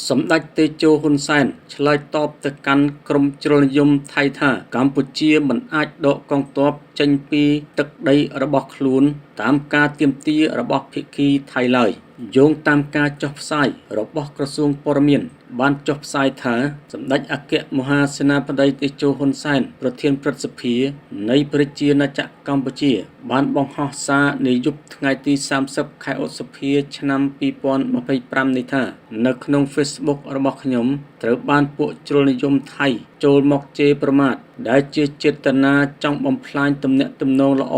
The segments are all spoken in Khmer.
សម្ដេចតេជោហ៊ុនសែនឆ្លើយតបទៅកាន់ក្រុមជ្រុលនិយមថៃថាកម្ពុជាមិនអាចដកកងទ័ពចេញពីទឹកដីរបស់ខ្លួនតាមការទាមទាររបស់ភាគីថៃឡើយយោងតាមការចុះផ្សាយរបស់ក្រសួងព័ត៌មានបានចុះផ្សាយថាសម្ដេចអគ្គមហាសេនាបតីតេជោហ៊ុនសែនប្រធានព្រឹទ្ធសភានៃប្រជាណាចក្រកម្ពុជាបានបង្ហោះសារនាយប់ថ្ងៃទី30ខែឧសភាឆ្នាំ2025នេះថានៅក្នុង Facebook របស់ខ្ញុំត្រូវបានពួកជ្រុលនិយមថៃចូលមកជេរប្រមាថដែលជាចេតនាចង់បំផ្លាញទំនាក់ទំនងល្អ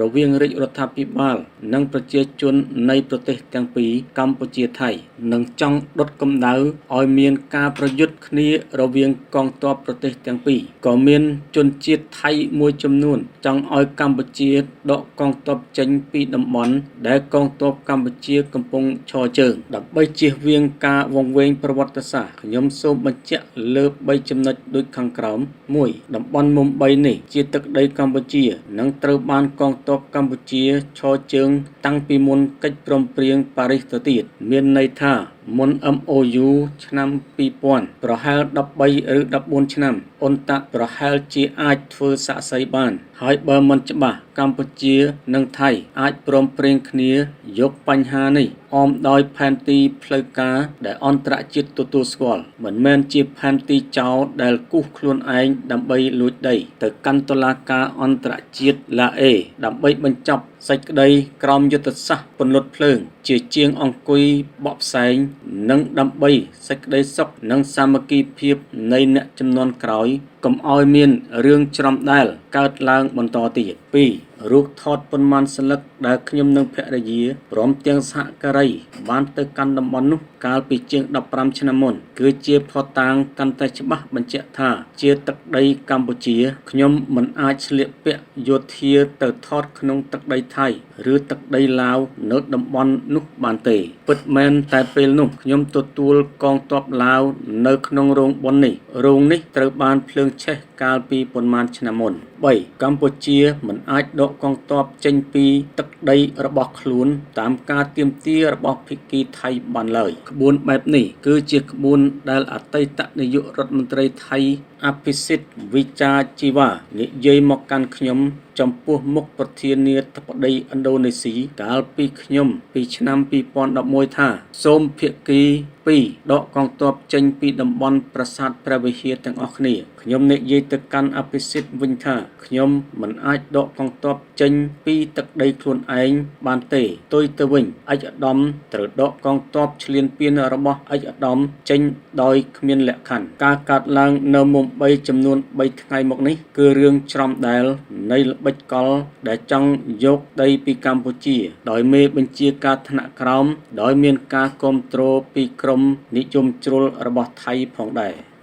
រវាងរាជរដ្ឋាភិបាលនិងប្រជាជននៃប្រទេសទាំងពីរកម្ពុជាថៃនិងចង់ដុតកម្ដៅឲ្យមានការប្រយុទ្ធគ្នារវាងកងទ័ពប្រទេសទាំងពីរក៏មានជនជាតិថៃមួយចំនួនចង់ឲ្យកម្ពុជាដកកងទ័ពចេញពីតំបន់ដែលកងទ័ពកម្ពុជាកំពុងឈរជើងដើម្បីជៀសវាងការវង្វេងប្រវត្តិសាស្ត្រខ្ញុំសូមបញ្ជាក់លើ3ចំណុចដូចខាងក្រោម1តំបន់មុំ3នេះជាទឹកដីកម្ពុជានិងត្រូវបានកងទ័ពកម្ពុជាឈរជើងតាំងពីមុនកិច្ចព្រមព្រៀងប៉ារីសទៅទៀតមានន័យថាមុន MOU ឆ្នាំ2000ប្រហែល13ឬ14ឆ្នាំអ៊ុនតាក់ប្រហែលជាអាចធ្វើសាក្សីបានហើយបើមិនច្បាស់កម្ពុជានិងថៃអាចព្រមព្រៀងគ្នាយកបញ្ហានេះអមដោយផែនទីផ្លូវការដែលអន្តរជាតិទទួលស្គាល់មិនមែនជាផែនទីចោលដែលគូសខ្លួនឯងដើម្បីលួចដីទៅកាន់តុលាការអន្តរជាតិឡាអេដើម្បីបញ្ចប់សេចក្តីក្រោមយុទ្ធសាស្ត្រពន្លត់ភ្លើងជាជាងអង្គុយបកផ្សែងនិងដើម្បីសេចក្តីសុខនិងសាមគ្គីភាពនៃអ្នកចំនួនក្រោយកុំឲ្យមានរឿងច្រំដែលកើតឡើងបន្តទៀត2រូបថតប៉ុន្មានស្លឹកដែលខ្ញុំនិងភរិយាព្រមទាំងសហការីបានទៅកាន់តំបន់នោះកាលពីជាង15ឆ្នាំមុនគឺជាភស្តុតាងកាន់តែច្បាស់បញ្ជាក់ថាជាទឹកដីកម្ពុជាខ្ញុំមិនអាចស្លៀកពាក់យោធាទៅថតក្នុងទឹកដីថៃឬទឹកដីឡាវនៅតំបន់នោះបានទេពិតមែនតែពេលនោះខ្ញុំទទួលកងទ័ពឡាវនៅក្នុងរោងបុណ្យនេះរោងនេះត្រូវបានភ្លើងឆេះកាលពីប៉ុន្មានឆ្នាំមុន3កម្ពុជាមិនអាចដកកងទ័ពចេញពីទឹកដីរបស់ខ្លួនតាមការទាមទាររបស់ភាគីថៃបានឡើយក្បួនបែបនេះគឺជាក្បួនដែលអតីតនាយករដ្ឋមន្ត្រីថៃអភិសិទ្ធវិចាជីវ៉ានិយាយមកកាន់ខ្ញុំចំពោះមុខប្រធានាធិបតីឥណ្ឌូនេស៊ីកាលពីខ្ញុំពីឆ្នាំ2011ថាសូមភាគី2ដកកងទ័ពចេញពីតំបន់ប្រាសាទព្រះវិហារទាំងអស់គ្នាខ្ញុំនិយាយទៅកាន់អភិសិទ្ធវិញថាខ្ញុំមិនអាចដកកងទ័ពចេញពីទឹកដីខ្លួនឯងបានទេផ្ទុយទៅវិញឯកឧត្តមត្រូវដកកងទ័ពឈ្លានពានរបស់ឯកឧត្តមចេញដោយគ្មានលក្ខខណ្ឌការកើតឡើងនៅមុំ3ចំនួន3ថ្ងៃមកនេះគឺរឿងច្រំដែលនៃល្បិចកលដែលចង់យកដីពីកម្ពុជាដោយមេបញ្ជាការថ្នាក់ក្រោមដោយមានការគ្រប់គ្រងពីក្រមនិយមជ្រុលរបស់ថៃផងដែរ។